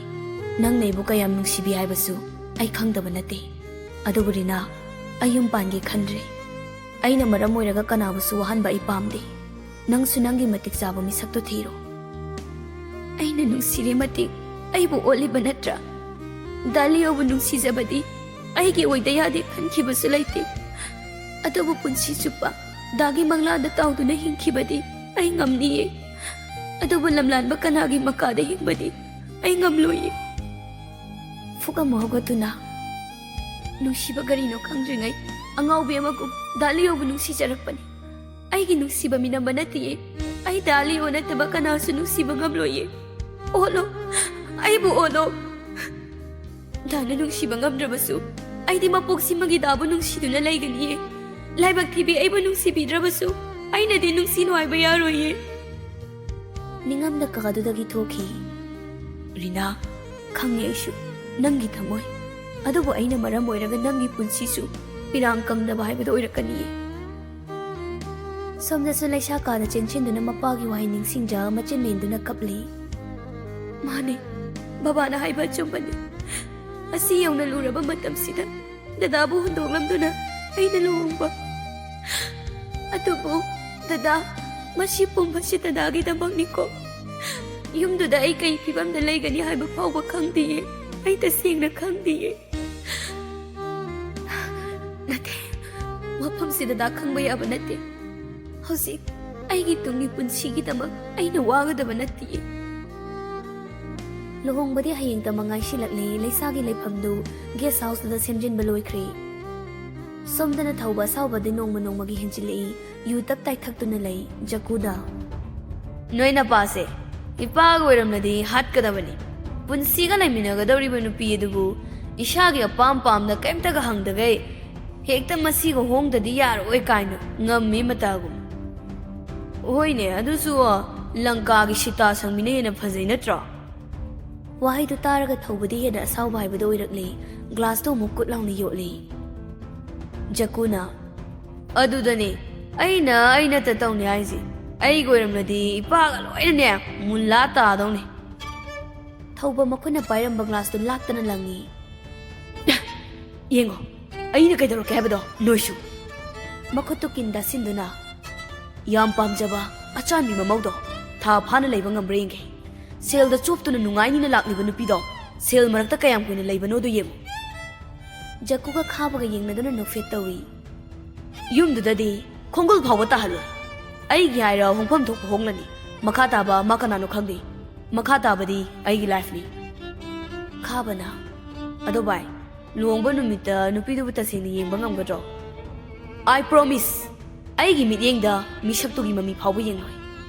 ꯅꯪꯅ ꯑꯩꯕꯨ ꯀꯌꯥꯝ ꯅꯨꯡꯁꯤꯕꯤ ꯍꯥꯏꯕꯁꯨ ꯑꯩ ꯈꯪꯗꯕ ꯅꯠꯇꯦ꯫ ꯑꯗꯨꯕꯨ ꯔꯤꯅꯥ, ꯑꯩ ꯌꯨꯝ ꯄꯥꯟꯒꯦ ꯈꯟꯗ꯭ꯔꯦ꯫ ꯑꯩꯅ ꯃꯔꯝ ꯑꯣꯏꯔꯒ ꯀꯅꯥꯕꯨꯁꯨ ꯋꯥꯍꯟꯕ ꯑꯩ ꯄꯥꯝꯗꯦ꯫ ꯅꯪꯁꯨ ꯅꯪꯒꯤ ꯃꯇꯤꯛ ꯆꯥꯕ ꯃꯤꯁꯛꯇꯣ ꯊꯤꯔꯣ꯫" "ꯑꯩꯅ ꯅꯨꯡꯁꯤꯔꯦ ꯃꯇꯤꯛ ꯑꯩꯕꯨ ꯑꯣꯠꯂꯤꯕ ꯅꯠꯇ꯭ꯔꯥ? ꯗꯥ ꯂꯤꯌꯣꯕꯨ ꯅꯨꯡꯁꯤꯖꯕꯗꯤ ꯑꯩꯒꯤ ꯑꯣꯏꯗ ꯌꯥꯗꯦ ꯈꯟꯈꯤꯕꯁꯨ ꯂꯩꯇꯦ꯫ ꯑꯗꯨꯕꯨ ꯄꯨꯟꯁꯤ ꯆꯨꯞꯄ ꯗꯥꯒꯤ ꯃꯪꯂꯥꯟꯗ ꯇꯥꯎꯗꯨꯅ ꯍꯤꯡꯈꯤꯕꯗꯤ ꯑꯩ ꯉꯝꯅꯤꯌꯦ꯫ ꯑꯗꯨꯕꯨ ꯂꯝꯂꯥꯟꯕ ꯀꯅꯥꯒꯤ ꯃꯀꯥꯗ ꯍꯤꯡꯕꯗꯤ ꯑꯩ ꯉꯝꯂꯣꯏꯌꯦ꯫" ꯐꯨꯛ ꯑꯃꯨꯛ ꯍꯧꯒꯠꯇꯨꯅ, "ꯅꯨꯡꯁꯤꯕ ꯀꯔꯤꯅꯣ ꯈꯪꯗ꯭ꯔꯤꯉꯩ ꯑꯉꯥꯎꯕꯤ ꯑꯃꯒꯨꯝ ꯗꯥ ꯂꯤꯌꯣꯕꯨ ꯅꯨꯡꯁꯤꯖꯔꯛꯄꯅꯤ꯫ ꯑꯩꯒꯤ ꯅꯨꯡꯁꯤꯕ ꯃꯤꯅꯝꯕ ꯅꯠꯇꯤꯌꯦ꯫ ꯑꯩ ꯗꯥ ꯂꯤꯌꯣ ꯅꯠꯇꯕ ꯀꯅꯥꯁꯨ ꯅꯨꯡꯁꯤꯕ ꯉꯝꯂꯣꯏꯌꯦ꯫ ꯑꯣꯠꯂꯣ, ꯑꯩꯕꯨ ꯑꯣꯠꯂꯣ꯫ ꯗꯥꯅ ꯅꯨꯡꯁꯤꯕ ꯉꯝꯗ꯭ꯔꯕꯁꯨ ꯑꯩꯗꯤ ꯃꯄꯣꯛꯁꯤꯃꯒꯤ ꯗꯥꯕꯨ ꯅꯨꯡꯁꯤꯗꯨꯅ ꯂꯩꯒꯅꯤꯌꯦ꯫ ꯂꯥꯏꯕꯛ ꯊꯤꯕꯤ ꯑꯩꯕꯨ ꯅꯨꯡꯁꯤꯕꯤꯗ꯭ꯔꯕꯁꯨ ꯑꯩꯅꯗꯤ ꯅꯨꯡꯁꯤꯅꯨ ꯍꯥꯏꯕ ꯌꯥꯔꯣꯏꯌꯦ꯫" ꯅꯤꯡꯉꯝꯗ ꯀꯥꯗꯨꯗꯒꯤ ꯊꯣꯛꯈꯤ꯫ ꯔꯤꯅꯥ, ꯈꯪꯉꯦ ꯑꯩꯁꯨ ꯅꯪꯒꯤ ꯊꯃꯣꯏ꯫ ꯑꯗꯨꯕꯨ ꯑꯩꯅ ꯃꯔꯝ ꯑꯣꯏꯔꯒ ꯅꯪꯒꯤ ꯄꯨꯟꯁꯤꯁꯨ ꯄꯤꯔꯥꯡ ꯀꯪꯗꯕ ꯍꯥꯏꯕꯗꯣ ꯑꯣꯏꯔꯛꯀꯅꯤꯌꯦ꯫ ꯁꯣꯝꯗꯁꯨ ꯂꯩꯁꯥ ꯀꯥꯗ ꯆꯦꯟꯁꯤꯟꯗꯨꯅ ꯃꯄꯥꯒꯤ ꯋꯥꯍꯩ ꯅꯤꯡꯁꯤꯡꯖ ꯃꯆꯤꯟ ꯃꯦꯟꯗꯨꯅ ꯀꯞꯂꯤ꯫ ꯃꯥꯅꯦ, ꯕꯕꯥꯅ ꯍꯥꯏꯕ ꯑꯆꯨꯝꯕꯅꯤ꯫ ꯑꯁꯤ ꯌꯧꯅ ꯂꯨꯔꯕ ꯃꯇꯝꯁꯤꯗ ꯗꯗꯥꯕꯨ ꯍꯨꯟꯗꯣꯛꯂꯝꯗꯨꯅ ꯑꯩꯅ ꯂꯨꯍꯣꯡꯕ꯫ ꯑꯗꯨꯕꯨ ꯗꯗꯥ, ꯃꯁꯤ ꯄꯨꯝꯕꯁꯤ ꯗꯗꯥꯒꯤꯗꯃꯛꯅꯤꯀꯣ꯫ ꯌꯨꯝꯗꯨꯗ ꯑꯩ ꯀꯩ ꯐꯤꯕꯝꯗ ꯂꯩꯒꯅꯤ ꯍꯥꯏꯕ ꯐꯥꯎꯕ ꯈꯪꯗꯤꯌꯦ꯫ ꯑꯩ ꯇꯁꯦꯡꯅ ꯈꯪꯗꯤꯌꯦ꯫ ꯅꯠꯇꯦ, ꯋꯥꯐꯝꯁꯤ ꯗꯗꯥ ꯈꯪꯕ ꯌꯥꯕ ꯅꯠꯇꯦ꯫ ꯍꯧꯖꯤꯛ ꯑꯩꯒꯤ ꯇꯨꯡꯒꯤ ꯄꯨꯟꯁꯤꯒꯤꯗꯃꯛ ꯑꯩꯅ ꯋꯥꯒꯗꯕ ꯅꯠꯇꯤꯌꯦ꯫ ꯂꯨꯍꯣꯡꯕꯗꯤ ꯍꯌꯦꯡ ꯇꯝꯃ ꯉꯥꯏꯁꯤꯜꯂꯛꯂꯦ꯫ ꯂꯩꯁꯥꯒꯤ ꯂꯩꯐꯝꯗꯨ ꯒꯦꯁ ꯍꯥꯎꯁꯇꯨꯗ ꯁꯦꯝꯖꯤꯟꯕ ꯂꯣꯏꯈ꯭ꯔꯦ꯫ ꯁꯣꯝꯗꯅ ꯊꯧꯕ ꯑꯁꯥꯎꯕꯗꯤ ꯅꯣꯡꯃ ꯅꯣꯡꯃꯒꯤ ꯍꯦꯟꯖꯤꯜꯂꯛꯏ꯫ ꯌꯨ ꯇꯞ ꯇꯥꯏ ꯊꯛꯇꯨꯅ ꯂꯩ꯫ ꯖꯀꯨꯗ, "ꯅꯣꯏ ꯅꯄꯥꯁꯦ ꯏꯄꯥꯒ ꯑꯣꯏꯔꯝꯂꯗꯤ ꯍꯥꯠꯀꯗꯕꯅꯤ꯫ ꯄꯨꯟꯁꯤꯒ ꯂꯩꯃꯤꯟꯅꯒꯗꯧꯔꯤꯕ ꯅꯨꯄꯤ ꯑꯗꯨꯕꯨ ꯏꯁꯥꯒꯤ ꯑꯄꯥꯝ ꯄꯥꯝꯗ ꯀꯩꯝꯇꯒ ꯍꯪꯗꯈꯩ ꯍꯦꯛꯇ ꯃꯁꯤꯒ ꯍꯣꯡꯗꯗꯤ ꯌꯥꯔꯣꯏ ꯀꯥꯏꯅ ꯉꯝꯃꯤ ꯃꯇꯥꯒꯨꯝ꯫ ꯍꯣꯏꯅꯦ, ꯑꯗꯨꯁꯨ ꯂꯪꯀꯥꯒꯤ ꯁꯤꯇꯥ ꯁꯪꯃꯤꯅ ꯍꯦꯟꯅ ꯐꯖꯩ ꯅꯠꯇ꯭ꯔꯣ?" ꯋꯥꯍꯩꯗꯨ ꯇꯥꯔꯒ ꯊꯧꯕꯗꯤ ꯍꯦꯟꯅ ꯑꯁꯥꯎꯕ ꯍꯥꯏꯕꯗꯨ ꯑꯣꯏꯔꯛꯂꯦ꯫ ꯒ꯭ꯂꯥꯁꯇꯨ ꯑꯃꯨꯛ ꯀꯨꯠ ꯂꯥꯎꯅ ꯌꯣꯠꯂꯤ꯫ ꯖꯀꯨꯅ, "ꯑꯗꯨꯗꯅꯦ ꯑꯩꯅ ꯑꯩ ꯅꯠꯇ ꯇꯧꯅꯤ ꯍꯥꯏꯁꯦ꯫ ꯑꯩꯒ ꯑꯣꯏꯔꯝꯂꯗꯤ ꯏꯄꯥꯒ ꯂꯣꯏꯅꯅꯦ ꯃꯨꯜꯂꯥ ꯇꯥꯗꯧꯅꯦ꯫" ꯊꯧꯕ ꯃꯈꯨꯠꯅ ꯄꯥꯏꯔꯝꯕ ꯒ꯭ꯂꯥꯁꯇꯨ ꯂꯥꯛꯇꯅ ꯂꯪꯉꯤ꯫ "ꯌꯦꯡꯉꯣ, ꯑꯩꯅ ꯀꯩꯗꯧꯔꯛꯀꯦ ꯍꯥꯏꯕꯗꯣ ꯅꯣꯏꯁꯨ꯫" ꯃꯈꯨꯠꯇꯨ ꯀꯤꯟ ꯗꯥꯁꯤꯟꯗꯨꯅ, "ꯌꯥꯝ ꯄꯥꯝꯖꯕ ꯑꯆꯥꯟꯕꯤ ꯃꯃꯧꯗꯣ ꯊꯥ ꯐꯥꯅ ꯂꯩꯕ ꯉꯝꯕ꯭ꯔꯥ ꯌꯦꯡꯒꯦ꯫ ꯁꯦꯜꯗ ꯆꯣꯞꯇꯨꯅ ꯅꯨꯡꯉꯥꯏꯅꯤꯅ ꯂꯥꯛꯂꯤꯕ ꯅꯨꯄꯤꯗꯣ ꯁꯦꯜ ꯃꯔꯛꯇ ꯀꯌꯥꯝ ꯀꯨꯏꯅ ꯂꯩꯕꯅꯣꯗꯣ ꯌꯦꯡꯉꯨ꯫" ꯖꯀꯨꯒ ꯈꯥꯕꯒ ꯌꯦꯡꯅꯗꯨꯅ ꯅꯣꯛꯐꯦꯠ ꯇꯧꯏ꯫ "ꯌꯨꯝꯗꯨꯗꯗꯤ ꯈꯣꯡꯒꯨꯜ ꯐꯥꯎꯕ ꯇꯥꯍꯜꯂꯣꯏ꯫ ꯑꯩꯒꯤ ꯍꯥꯏꯔ ꯍꯣꯡꯐꯝ ꯊꯣꯛꯄ ꯍꯣꯡꯂꯅꯤ꯫ ꯃꯈꯥ ꯇꯥꯕ ꯃꯥ ꯀꯅꯥꯅꯣ ꯈꯪꯗꯦ꯫ ꯃꯈꯥ ꯇꯥꯕꯗꯤ ꯑꯩꯒꯤ ꯂꯥꯏꯐꯅꯤ꯫" ꯈꯥꯕꯅ, "ꯑꯗꯣ ꯚꯥꯏ, ꯂꯨꯍꯣꯡꯕ ꯅꯨꯃꯤꯠꯇ ꯅꯨꯄꯤꯗꯨꯕꯨ ꯇꯁꯦꯡꯅ ꯌꯦꯡꯕ ꯉꯝꯒꯗ꯭ꯔꯣ?" "I promise, ꯑꯩꯒꯤ ꯃꯤꯠꯌꯦꯡꯗ ꯃꯤꯁꯛꯇꯨꯒꯤ ꯃꯃꯤ ꯐꯥꯎꯕ ꯌꯦꯡꯂꯣꯏ꯫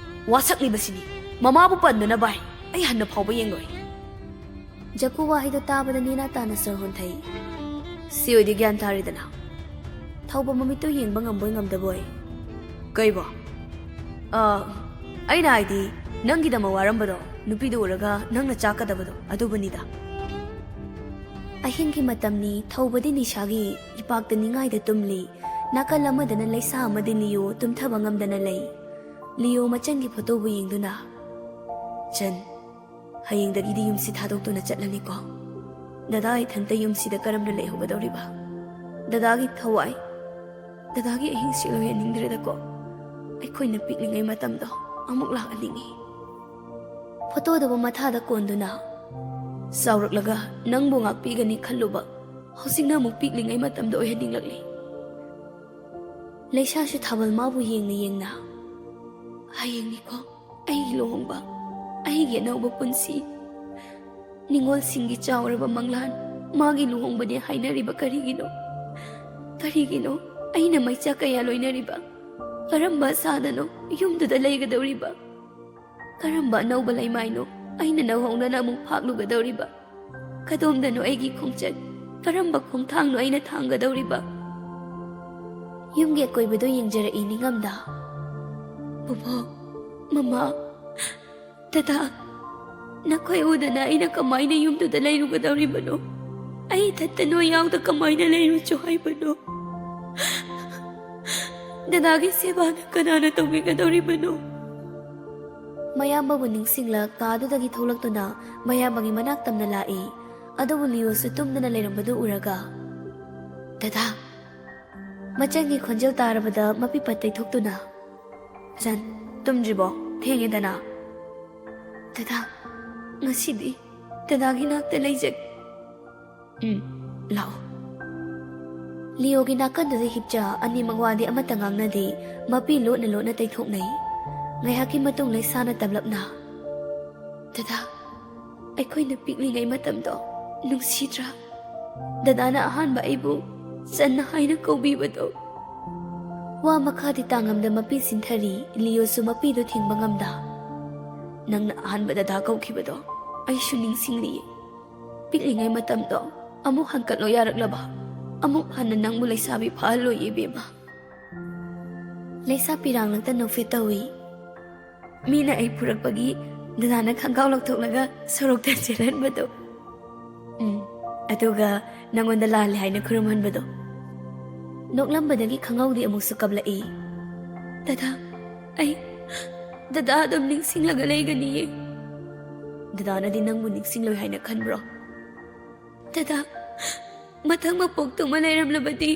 ꯋꯥꯁꯛꯂꯤꯕꯁꯤꯅꯤ꯫ ꯃꯃꯥꯕꯨ ꯄꯟꯗꯨꯅ ꯚꯥꯏ, ꯑꯩ ꯍꯟꯅ ꯐꯥꯎꯕ ꯌꯦꯡꯂꯣꯏ꯫" ꯖꯀꯨ ꯋꯥꯍꯩꯗꯣ ꯇꯥꯕꯗ ꯅꯦꯅꯥ ꯇꯥꯅ ꯁꯣꯔ ꯍꯣꯟꯊꯩ꯫ "ꯁꯤ ꯑꯣꯏꯗꯤ ꯒ꯭ꯌꯥꯟ ꯇꯥꯔꯦꯗꯅ꯫" ꯊꯧꯕ ꯃꯃꯤꯠꯇꯨ ꯌꯦꯡꯕ ꯉꯝꯕꯣꯏ ꯉꯝꯗꯕꯣꯏ꯫ "ꯀꯩꯕꯣ?" "ꯑ, ꯑꯩꯅ ꯍꯥꯏꯗꯤ, ꯅꯪꯒꯤꯗꯃꯛ ꯋꯥꯔꯝꯕꯗꯣ ꯅꯨꯄꯤꯗꯨ ꯎꯔꯒ ꯅꯪꯅ ꯆꯥꯛꯀꯗꯕꯗꯣ ꯑꯗꯨꯕꯨꯅꯤꯗ꯫ ꯑꯍꯤꯡꯒꯤ ꯃꯇꯝꯅꯤ꯫ ꯊꯧꯕꯗꯤ ꯅꯤꯁꯥꯒꯤ ꯏꯄꯥꯛꯇ ꯅꯤꯡꯉꯥꯏꯗ ꯇꯨꯝꯂꯤ꯫ ꯅꯥꯀꯜ ꯑꯃꯗꯅ ꯂꯩꯁꯥ ꯑꯃꯗꯤ ꯂꯤꯌꯣ ꯇꯨꯝꯊꯕ ꯉꯝꯗꯅ ꯂꯩ꯫ ꯂꯤꯌꯣ ꯃꯆꯟꯒꯤ ꯐꯣꯇꯣꯕꯨ ꯌꯦꯡꯗꯨꯅ, "ꯆꯟ, ꯍꯌꯦꯡꯗꯒꯤꯗꯤ ꯌꯨꯝꯁꯤ ꯊꯥꯗꯣꯛꯇꯨꯅ ꯆꯠꯂꯅꯤꯀꯣ꯫ ꯗꯗꯥ ꯏꯊꯟꯇ ꯌꯨꯝꯁꯤꯗ ꯀꯔꯝꯅ ꯂꯩꯍꯧꯒꯗꯧꯔꯤꯕ? ꯗꯗꯥꯒꯤ ꯊꯋꯥꯏ, ꯗꯗꯥꯒꯤ ꯑꯍꯤꯡꯁꯤ ꯂꯣꯏꯍꯟꯅꯤꯡꯗ꯭ꯔꯦꯗꯀꯣ꯫ ꯑꯩꯈꯣꯏꯅ ꯄꯤꯛꯂꯤꯉꯩ ꯃꯇꯝꯗꯣ ꯑꯃꯨꯛ ꯂꯥꯛꯍꯟꯅꯤꯡꯉꯤ꯫" ꯐꯣꯇꯣꯗꯨꯕꯨ ꯃꯊꯥꯗ ꯀꯣꯟꯗꯨꯅ, "ꯆꯥꯎꯔꯛꯂꯒ ꯅꯪꯕꯨ ꯉꯥꯛꯄꯤꯒꯅꯤ ꯈꯜꯂꯨꯕ, ꯍꯧꯖꯤꯛꯅ ꯑꯃꯨꯛ ꯄꯤꯛꯂꯤꯉꯩ ꯃꯇꯝꯗ ꯑꯣꯏꯍꯟꯅꯤꯡꯂꯛꯂꯤ꯫" ꯂꯩꯁꯥꯁꯨ ꯊꯥꯕꯜ ꯃꯥꯕꯨ ꯌꯦꯡꯅ ꯌꯦꯡꯅ, "ꯍꯌꯦꯡꯅꯤꯀꯣ ꯑꯩꯒꯤ ꯂꯨꯍꯣꯡꯕ, ꯑꯩꯒꯤ ꯑꯅꯧꯕ ꯄꯨꯟꯁꯤ꯫ ꯅꯤꯉꯣꯜꯁꯤꯡꯒꯤ ꯆꯥꯎꯔꯕ ꯃꯪꯂꯥꯟ, ꯃꯥꯒꯤ ꯂꯨꯍꯣꯡꯕꯅꯦ ꯍꯥꯏꯅꯔꯤꯕ ꯀꯔꯤꯒꯤꯅꯣ? ꯀꯔꯤꯒꯤꯅꯣ ꯑꯩꯅ ꯃꯩꯆꯥꯛ ꯀꯌꯥ ꯂꯣꯏꯅꯔꯤꯕ? ꯀꯔꯝꯕ ꯑꯁꯥꯗꯅꯣ ꯌꯨꯝꯗꯨꯗ ꯂꯩꯒꯗꯧꯔꯤꯕ? ꯀꯔꯝꯕ ꯑꯅꯧꯕ ꯂꯩꯃꯥꯏꯅꯣ ꯑꯩꯅ ꯅꯧꯍꯧꯅꯅ ꯑꯃꯨꯛ ꯐꯥꯛꯂꯨꯒꯗꯧꯔꯤꯕ? ꯀꯗꯣꯝꯗꯅꯣ ꯑꯩꯒꯤ ꯈꯣꯡꯆꯠ? ꯀꯔꯝꯕ ꯈꯣꯡꯊꯥꯡꯅꯣ ꯑꯩꯅ ꯊꯥꯡꯒꯗꯧꯔꯤꯕ?" ꯌꯨꯝꯒꯤ ꯑꯀꯣꯏꯕꯗꯣ ꯌꯦꯡꯖꯔꯛꯏ ꯅꯤꯡꯉꯝꯗ꯫ "ꯕꯣꯕꯣꯛ, ꯃꯃꯥ, ꯗꯗꯥ, ꯅꯈꯣꯏ ꯎꯗꯅ ꯑꯩꯅ ꯀꯃꯥꯏꯅ ꯌꯨꯝꯗꯨꯗ ꯂꯩꯔꯨꯒꯗꯧꯔꯤꯕꯅꯣ? ꯑꯩ ꯏꯊꯟꯇ ꯅꯣꯏ ꯌꯥꯎꯗ ꯀꯃꯥꯏꯅ ꯂꯩꯔꯨꯆꯣ ꯍꯥꯏꯕꯅꯣ? ꯗꯗꯥꯒꯤ ꯁꯦꯕꯥꯅ ꯀꯅꯥꯅ ꯇꯧꯕꯤꯒꯗꯧꯔꯤꯕꯅꯣ?" ꯃꯌꯥꯝꯕꯕꯨ ꯅꯤꯡꯁꯤꯡꯂ ꯀꯥꯗꯨꯗꯒꯤ ꯊꯣꯛꯂꯛꯇꯨꯅ ꯃꯌꯥꯝꯕꯒꯤ ꯃꯅꯥꯛ ꯇꯝꯅ ꯂꯥꯛꯏ꯫ ꯑꯗꯨꯕꯨ ꯂꯤꯌꯣꯁꯨ ꯇꯨꯝꯗꯅ ꯂꯩꯔꯝꯕꯗꯨ ꯎꯔꯒ, "ꯗꯗꯥ!" ꯃꯆꯟꯒꯤ ꯈꯣꯟꯖꯦꯜ ꯇꯥꯔꯕꯗ ꯃꯄꯤ ꯄꯠ ꯇꯩꯊꯣꯛꯇꯨꯅ, "ꯆꯟ, ꯇꯨꯝꯗ꯭ꯔꯤꯕꯣ? ꯊꯦꯡꯉꯦꯗꯅ꯫" "ꯗꯗꯥ, ꯉꯁꯤꯗꯤ ꯗꯗꯥꯒꯤ ꯅꯥꯛꯇ ꯂꯩꯖꯒꯦ꯫" "ꯎꯝ, ꯂꯥꯛꯑꯣ꯫" ꯂꯤꯌꯣꯒꯤ ꯅꯥꯀꯟꯗꯨꯗ ꯍꯤꯞꯆ ꯑꯅꯤꯃꯛ ꯋꯥꯗꯤ ꯑꯃꯠꯇ ꯉꯥꯡꯅꯗꯦ꯫ ꯃꯄꯤ ꯂꯣꯠꯅ ꯂꯣꯠꯅ ꯇꯩꯊꯣꯛꯅꯩ꯫ ꯉꯥꯏꯍꯥꯛꯀꯤ ꯃꯇꯨꯡ ꯂꯩꯁꯥꯅ ꯇꯞꯂꯞꯅ, "ꯗꯗꯥ, ꯑꯩꯈꯣꯏꯅ ꯄꯤꯛꯂꯤꯉꯩ ꯃꯇꯝꯗꯣ ꯅꯨꯡꯁꯤꯗ꯭ꯔꯥ? ꯗꯗꯥꯅ ꯑꯍꯥꯟꯕ ꯑꯩꯕꯨ ꯆꯟꯅ ꯍꯥꯏꯅ ꯀꯧꯕꯤꯕꯗꯣ꯫" ꯋꯥ ꯃꯈꯥꯗꯤ ꯇꯥꯡꯉꯝꯗ ꯃꯄꯤ ꯁꯤꯟꯊꯔꯤ꯫ ꯂꯤꯌꯣꯁꯨ ꯃꯄꯤꯗꯨ ꯊꯤꯡꯕ ꯉꯝꯗ, "ꯅꯪꯅ ꯑꯍꯥꯟꯕ ꯗꯗꯥ ꯀꯧꯈꯤꯕꯗꯣ ꯑꯩꯁꯨ ꯅꯤꯡꯁꯤꯡꯂꯤꯌꯦ꯫ ꯄꯤꯛꯂꯤꯉꯩ ꯃꯇꯝꯗꯣ ꯑꯃꯨꯛ ꯍꯟꯀꯠꯂꯣ ꯌꯥꯔꯛꯂꯕ? ꯑꯃꯨꯛ ꯍꯟꯅ ꯅꯪꯕꯨ ꯂꯩꯁꯥꯕꯤ ꯐꯥꯍꯜꯂꯣꯏꯌꯦ ꯏꯕꯦꯝꯃ꯫" ꯂꯩꯁꯥ ꯄꯤꯔꯥꯡꯂꯛꯇ ꯅꯣꯛꯐꯦꯠ ꯇꯧꯏ꯫ "ꯃꯤꯅ ꯑꯩ ꯐꯨꯔꯛꯄꯒꯤ ꯗꯗꯥꯅ ꯈꯪꯒꯥꯎ ꯂꯧꯊꯣꯛꯂꯒ ꯁꯣꯔꯣꯛꯇ ꯆꯦꯜꯍꯟꯕꯗꯣ꯫ ꯎꯝ, ꯑꯗꯨꯒ ꯅꯪꯉꯣꯟꯗ ꯂꯥꯜꯂꯦ ꯍꯥꯏꯅ ꯈꯨꯔꯨꯝꯍꯟꯕꯗꯣ꯫ ꯅꯣꯛꯂꯝꯕꯗꯒꯤ ꯈꯪꯍꯧꯗꯦ ꯑꯃꯨꯛꯁꯨ ꯀꯞꯂꯛꯏ꯫ "ꯗꯗꯥ, ꯑꯩ ꯗꯗꯥ ꯑꯗꯨꯝ ꯅꯤꯡꯁꯤꯡꯂꯒ ꯂꯩꯒꯅꯤꯌꯦ꯫ ꯗꯗꯥꯅꯗꯤ ꯅꯪꯕꯨ ꯅꯤꯡꯁꯤꯡꯂꯣꯏ ꯍꯥꯏꯅ ꯈꯟꯕ꯭ꯔꯣ? ꯗꯗꯥ, ꯃꯊꯪ ꯃꯄꯣꯛꯇꯨꯃ ꯂꯩꯔꯝꯂꯕꯗꯤ,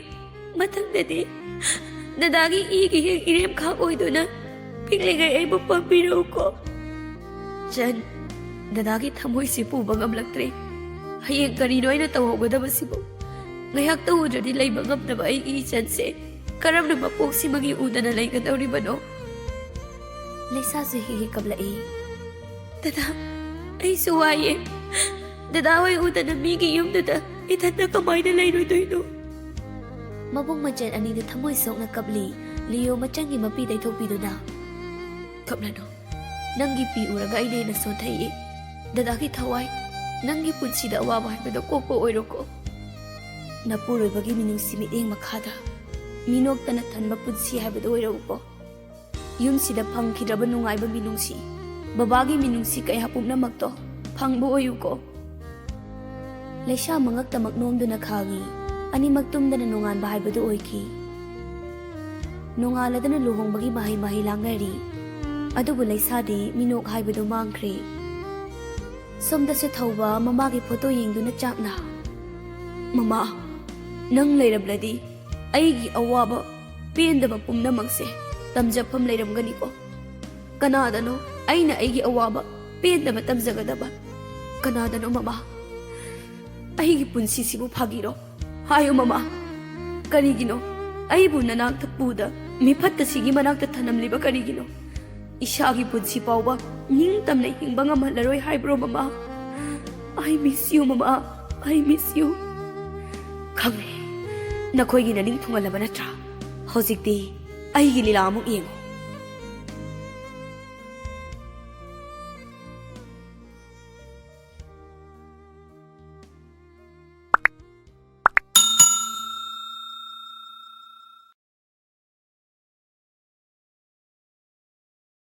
ꯃꯊꯪꯗꯗꯤ ꯗꯗꯥꯒꯤ ꯏꯒꯤ ꯍꯦꯛ ꯏꯔꯦꯝꯈꯥꯛ ꯑꯣꯏꯗꯨꯅ ꯄꯤꯛꯂꯤꯉꯩ ꯑꯩꯕꯨ ꯄꯥꯝꯕꯤꯔꯛꯎꯀꯣ꯫ ꯆꯟ, ꯗꯗꯥꯒꯤ ꯊꯃꯣꯏꯁꯤ ꯄꯨꯕ ꯉꯝꯂꯛꯇ꯭ꯔꯦ꯫ ꯍꯌꯦꯡ ꯀꯔꯤꯅꯣ ꯑꯩꯅ ꯇꯧꯍꯧꯒꯗꯕꯁꯤꯕꯨ? ꯉꯥꯏꯍꯥꯛꯇ ꯎꯗ꯭ꯔꯗꯤ ꯂꯩꯕ ꯉꯝꯗꯕ ꯑꯩꯒꯤ ꯏꯆꯟꯁꯦ ꯀꯔꯝꯅ ꯃꯄꯣꯛꯁꯤꯃꯒꯤ ꯎꯗꯅ ꯂꯩꯒꯗꯧꯔꯤꯕꯅꯣ?" ꯂꯩꯁꯥꯁꯨ ꯍꯤ ꯍꯤ ꯀꯞꯂꯛꯏ꯫ "ꯗꯗꯥ, ꯑꯩꯁꯨ ꯋꯥꯏꯌꯦ꯫ ꯗꯗꯥ ꯍꯣꯏ ꯎꯗꯅ ꯃꯤꯒꯤ ꯌꯨꯝꯗꯨꯗ ꯏꯊꯟꯇ ꯀꯃꯥꯏꯅ ꯂꯩꯔꯣꯏꯗꯣꯏꯅꯣ?" ꯃꯕꯨꯡ ꯃꯆꯦꯜ ꯑꯅꯤꯗꯨ ꯊꯃꯣꯏ ꯁꯣꯛꯅ ꯀꯞꯂꯤ꯫ ꯂꯤꯌꯣ ꯃꯆꯟꯒꯤ ꯃꯄꯤ ꯇꯩꯊꯣꯛꯄꯤꯗꯨꯅ, "ꯀꯞꯂꯅꯨ꯫ ꯅꯪꯒꯤ ꯄꯤ ꯎꯔꯒ ꯑꯩꯅ ꯍꯦꯟꯅ ꯁꯣꯟꯊꯩꯌꯦ꯫ ꯗꯗꯥꯒꯤ ꯊꯋꯥꯏ, ꯅꯪꯒꯤ ꯄꯨꯟꯁꯤꯗ ꯑꯋꯥꯕ ꯍꯥꯏꯕꯗꯣ ꯀꯣꯛꯄ ꯑꯣꯏꯔꯣꯀꯣ꯫ ꯅꯄꯨꯔꯣꯏꯕꯒꯤ ꯃꯤꯅꯨꯡꯁꯤ ꯃꯤꯠꯌꯦꯡ ꯃꯈꯥꯗ ꯃꯤꯅꯣꯛꯇꯅ ꯊꯟꯕ ꯄꯨꯟꯁꯤ ꯍꯥꯏꯕꯗꯣ ꯑꯣꯏꯔꯛꯎꯀꯣ꯫ ꯌꯨꯝꯁꯤꯗ ꯐꯪꯈꯤꯗ꯭ꯔꯕ ꯅꯨꯡꯉꯥꯏꯕ ꯃꯤꯅꯨꯡꯁꯤ, ꯕꯕꯥꯒꯤ ꯃꯤꯅꯨꯡꯁꯤ ꯀꯌꯥ ꯄꯨꯝꯅꯃꯛꯇꯣ ꯐꯪꯕ ꯑꯣꯏꯌꯨꯀꯣ꯫" ꯂꯩꯁꯥ ꯃꯉꯛꯇꯃꯛ ꯅꯣꯝꯗꯨꯅ ꯈꯥꯡꯉꯤ꯫ ꯑꯅꯤꯃꯛ ꯇꯨꯝꯗꯅ ꯅꯣꯡꯉꯥꯟꯕ ꯍꯥꯏꯕꯗꯨ ꯑꯣꯏꯈꯤ꯫ ꯅꯣꯡꯉꯥꯜꯂꯗꯅ ꯂꯨꯍꯣꯡꯕꯒꯤ ꯃꯍꯩ ꯃꯍꯩ ꯂꯥꯡꯅꯔꯤ꯫ ꯑꯗꯨꯕꯨ ꯂꯩꯁꯥꯗꯤ ꯃꯤꯅꯣꯛ ꯍꯥꯏꯕꯗꯨ ꯃꯥꯡꯈ꯭ꯔꯦ꯫ ꯁꯣꯝꯗꯁꯨ ꯊꯧꯕ ꯃꯃꯥꯒꯤ ꯐꯣꯇꯣ ꯌꯦꯡꯗꯨꯅ ꯆꯥꯛꯅ, "ꯃꯃꯥ, ꯅꯪ ꯂꯩꯔꯝꯂꯗꯤ ꯑꯩꯒꯤ ꯑꯋꯥꯕ ꯄꯦꯟꯗꯕ ꯄꯨꯝꯅꯃꯛꯁꯦ ꯇꯝꯖꯐꯝ ꯂꯩꯔꯝꯒꯅꯤꯀꯣ꯫ ꯀꯅꯥꯗꯅꯣ ꯑꯩꯅ ꯑꯩꯒꯤ ꯑꯋꯥꯕ ꯄꯦꯟꯗꯕ ꯇꯝꯖꯒꯗꯕ? ꯀꯅꯥꯗꯅꯣ ꯃꯃꯥ? ꯑꯩꯒꯤ ꯄꯨꯟꯁꯤꯁꯤꯕꯨ ꯐꯥꯒꯤꯔꯣ? ꯍꯥꯏꯌꯨ ꯃꯃꯥ, ꯀꯔꯤꯒꯤꯅꯣ ꯑꯩꯕꯨ ꯅꯅꯥꯛꯇ ꯄꯨꯗ ꯃꯤꯐꯠꯇꯁꯤꯒꯤ ꯃꯅꯥꯛꯇ ꯊꯅꯝꯂꯤꯕ ꯀꯔꯤꯒꯤꯅꯣ? ꯏꯁꯥꯒꯤ ꯄꯨꯟꯁꯤ ꯐꯥꯎꯕ ꯅꯤꯡꯇꯝꯅ ꯍꯤꯡꯕ ꯉꯝꯍꯜꯂꯔꯣꯏ ꯍꯥꯏꯕ꯭ꯔꯣ ꯃꯃꯥ? I miss you ꯃꯃꯥ, I miss you꯫ ꯈꯪꯂꯦ, ꯅꯈꯣꯏꯒꯤ ꯅꯅꯤꯡ ꯊꯨꯡꯍꯜꯂꯕ ꯅꯠꯇ꯭ꯔꯥ? ꯍꯧꯖꯤꯛꯇꯤ ꯑꯩꯒꯤ ꯂꯤꯂꯥ ꯑꯃꯨꯛ ꯌꯦꯡꯉꯨ꯫